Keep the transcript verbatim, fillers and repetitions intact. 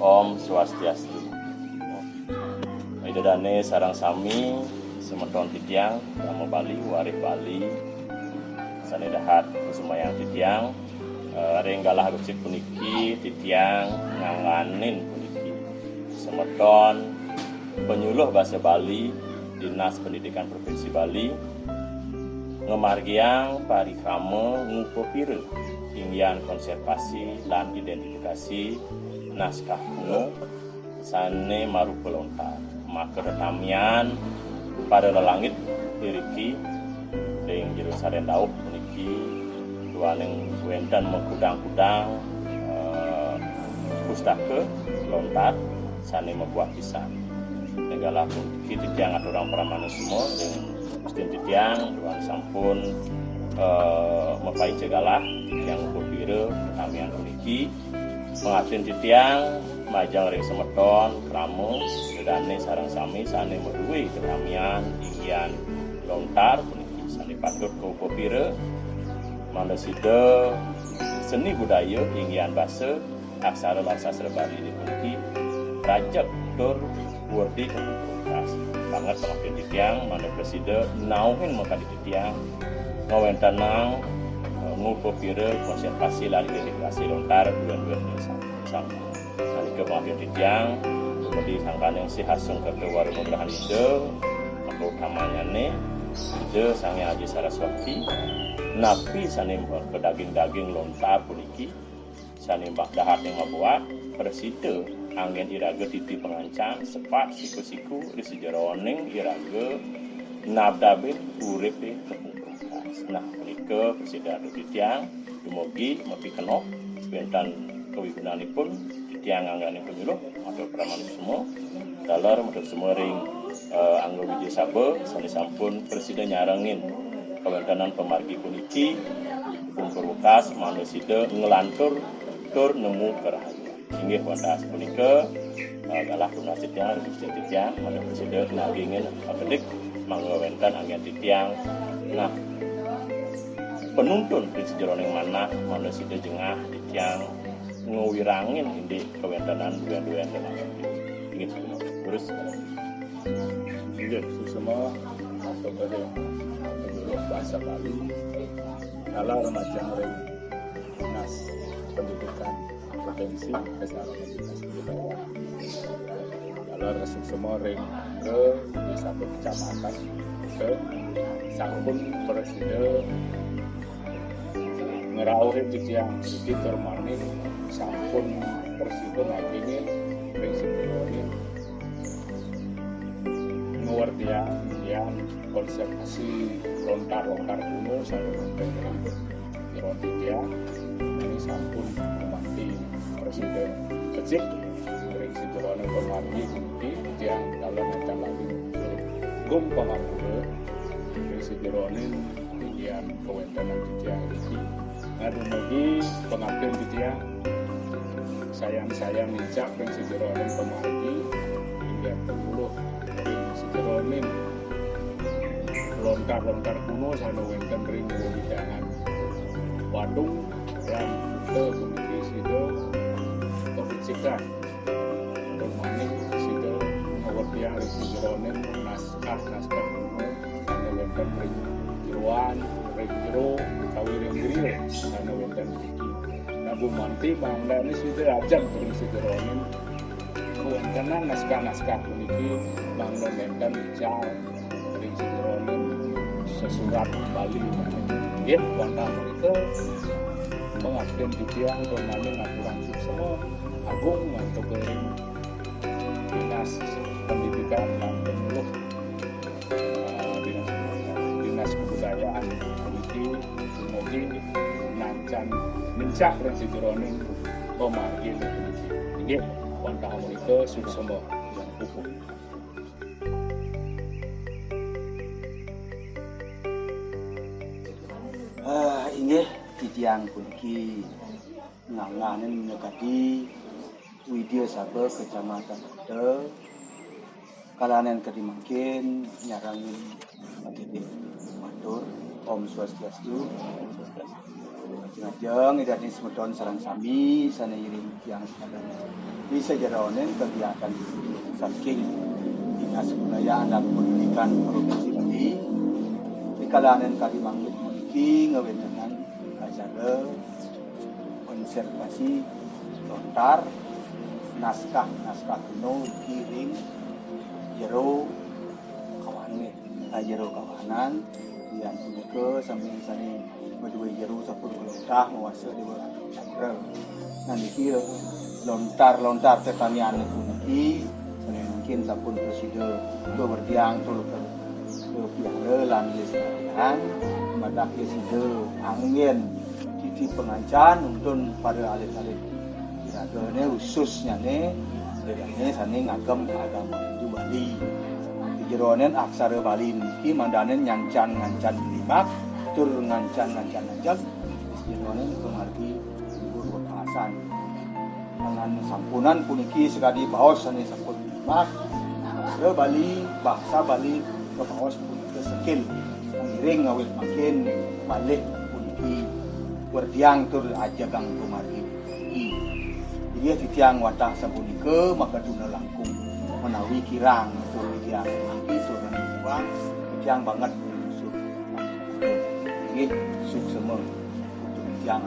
Om Swastiastu. Ida dane sareng sami semeton titiang, krama Bali, warih Bali, sane dahat kusumayang titiang, eh, ring galah becik puniki titiang ngangganin puniki semeton penyuluh basa Bali Dinas Pendidikan Provinsi Bali ngamargiang parikrama ngupapira inggian konservasi lan identifikasi naskah kuno sane marupa lontar. Maka tetamian pada lelangit iriki ring Jero Saren Dauh puniki duaning wenten makudang-kudang, eh, pustaka lontar sane mabuah pisan. Ring galah puniki titiang aturang paramanusumo ring Gustin titiang duaning sampun, eh, mapaica galah titiang ngupapira tetamian puniki. Pangaptin titiang majeng ring semeton krama, ida dane sareng sami sane madue tetamian inggian lontar puniki sane patut kaupapira, mangda sida seni budaya inggian basa, aksara lan sastra Bali puniki rajeg tur werdi kapungkas. Banget pangaptin titiang mangda prasida nauhin makadi titiang ngawentenang, eh, ngupapira konservasi lan identifikasi lontar dua dua dua satu. Sanika pangaptin titiang, dumugi sangkaning sih asung kerta wara nugrahan Ida, maka utamanyane Ida Sang Hyang Aji Saraswati, napi sane kadaging-daging lontar puniki, sane mbah dahat ning mabuat, prasida anggen iraga titi pangancan, sepat siku-siku ri sajeroning iraga nabdabin uripe kapungkas. Nah, punika prasida atur titiang, dumugi mapikenoh wenten kawigunanipun titiang ngangganin panyuluh, matur paramanusumo, taler matur sumo ring, eh, angga Widya Saba sane sampun prasida nyarengin kawentenan pamargi puniki, pungkur wekas mangda sida nglantur tur nemu karahayuan. Inggih wantah sapunika, eh, galah tunas titiang, ring titiang, mangda prasida nagingin akedik, mangda wenten anggen titiang. Nah, penuntun ring sajeroning manah, mangda sida jengah titiang ngwirangin indik kawentenan duen-duen dan anggen. Inggih, terus. Inggih, suksma, atau pada penyuluh bahasa Bali, taler majeng ring Dinas Pendidikan Provinsi, Dinas Pendidikan. Taler suksma ring ke di satu kecamatan ke sampun prasida ngrauhin titiang, riki tur malih sampun prasida nagingin ring sajeroning ngawertiang inggian konservasi lontar-lontar kuno sane wenten ring jero titiang. Malih sampun gumanti prasida becik ring sajeroning pamargi puniki, titiang taler nenten lagi gung pangapura ring sajeroning inggian kawentenan titiang riki. Nah, dumugi pangaptin titiang sayang-sayang nincak ring sajeroning pamargi, inggian panyuluh ring sajeroning lontar-lontar kuno sane wenten ring wewidangan Badung lan Kuta puniki sida kabecikan. Tur malih sida ngawertiang ring sajeroning naskah-naskah kuno sane wenten ring jeroan, ring jero, utawi ring griya sane wenten mriki. Nah, gumanti mangdane sida ajeg ring sajeroning kawentenan naskah-naskah puniki, mangda nenten ical ring sajeroning sesurat Bali. Nggih, wantah punika, pangaptin titiang tur malih ngaturang suksma agung antuk ring Dinas Pendidikan lan Penyuluh, eh, Dinas, Dinas Kebudayaan puniki, dumugi nancan nincak ring sajeroning pamargi puniki. Inggih, wantah punika suksma. Ah, inggih, titiang puniki ngangganin minakadi Widya Saba Kecamatan Kuta. Kalaning kadi mangkin nyarengin akedik matur, Om Swastiastu. Ajeng-ajeng Ida dané semeton sareng sami sané ngiring tiang sadaya. Di sajeroning kegiatan saking Dinas Kebudayaan dan Pendidikan Provinsi Bali, rikalaning kadi mangkin puniki ngawéntenang acara konservasi lontar naskah-naskah kuno niki ring jero kawanan. Jero kawanan, yan punika sami sané madué jero sampun kalontar mawasta Déwa Cakra. Nah niki lontar-lontar tetamian puniki sané mangkin sampun prasida kawerdiang tur kapiara lan lestariang, madak ya sida anggén titi pangancan nuntun para alit-alit iragané, khususnyané iraga sané ngagem agama Hindu Bali. Di jeroning aksara Bali niki mangdané nyancan-ngancan belimbak tur ngancan-ngancan ajeg. Di jeroning pamargi luhur wepasan. Dengan sampunan puniki sakadi baos sané sampun belimbak, aksara Bali, basa Bali, kabaos punika sekil ngiring awit mangkin malih puniki werdiang tur ajegang pamargi. Inggih titiang wantah sapunika makatunda langkung menawi kirang tur titiang ampun tur nuwun titiang banget. Inggih, suksema untuk titiang.